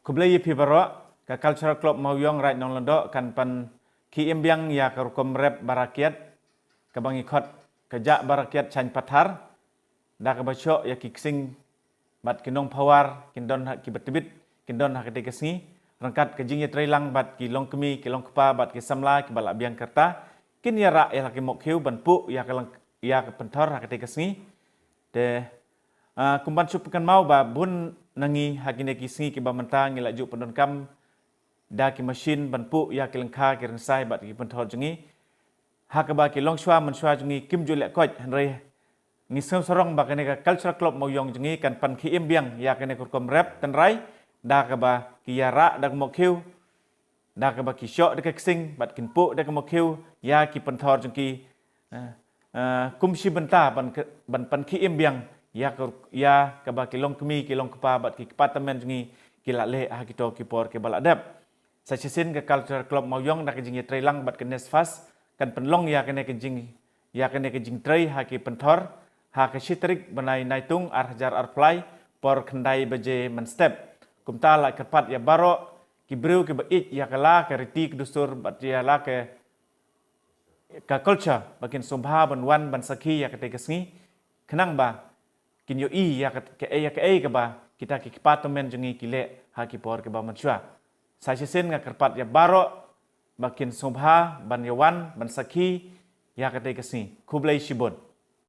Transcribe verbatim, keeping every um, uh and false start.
Khublei ïa phi baroh. Ka Cultural Club Mawïong Raid Nonglandoh kan pynkhie im biang ïa ka rukom rep barakiat kaba ngi khot ka Jah Barakiat Shain Pathar, da kaba shoh ïa ki ksing bad ki nongphawar kin don ha, kiba tbit kin don ha katei ka sngi, ryngkat ka jingïatreilang bad ki longkmie, ki longkpa bad ki samla kiba la biang ka rta, kin ïarah ïa la ki mohkhiew ban puh ïa ka lang-, ïa ka pynthor ha katei ka sngi. Te, ah, kum ban shu pynkynmaw ba bun na ngi ha kine ki sngi kiba mynta ngi la ju pyndonkam da ki machine ban puh ïa ki lyngkha, ki rynsan bad ki pynthor jong ngi, ha kaba ki longshuwa mynshwa jong ngi kim ju leh koit, hynrei ngi sngew sarong ba kane ka Cultural Club Mawïong jong ngi kan pynkhie im biang ïa kane ka rukom rep tynrai, da kaba ki ïarah da ka mohkhiew, da kaba ki shoh da ka ksing bad kin puh da ka mohkhiew ïa ki pynthor jong ki, eh, eh, kum shi bynta ban ke-, ban pynkhie im biang ïa ka, ïa kaba ki longkmie, ki longkpa bad ki kpa tymmen jong ngi ki la leh ha kito ki por kiba la dep. Sa shisien ka Cultural Club Mawïong da ka jingïatreilang bad ka NESFAS kan pynlong ïa kane ka jing, ïa kane ka jingtrei ha ki pynthor ha ka shi tarik bnai Naitung ar hajar arphew lai, por khyndai baje mynstep. Kumta la kyrpad ïa baroh ki briew kiba ïeit ïa ka la ka riti ka dustur bad ïa la ka, ka culture ba kin sngewbha ban wan ban sakhi ïa katei ka sngi, khnang ba kin ïohi ïa ka, kaei, ïa kaei kaba kita ki kpa tymmen jong ngi ki leh ha ki por kiba mynshwa. Sa shisien nga kyrpad ïa baroh ba kin sngewbha ban ïa wan ban sakhi ïa katei ka sngi. Khublei shibun.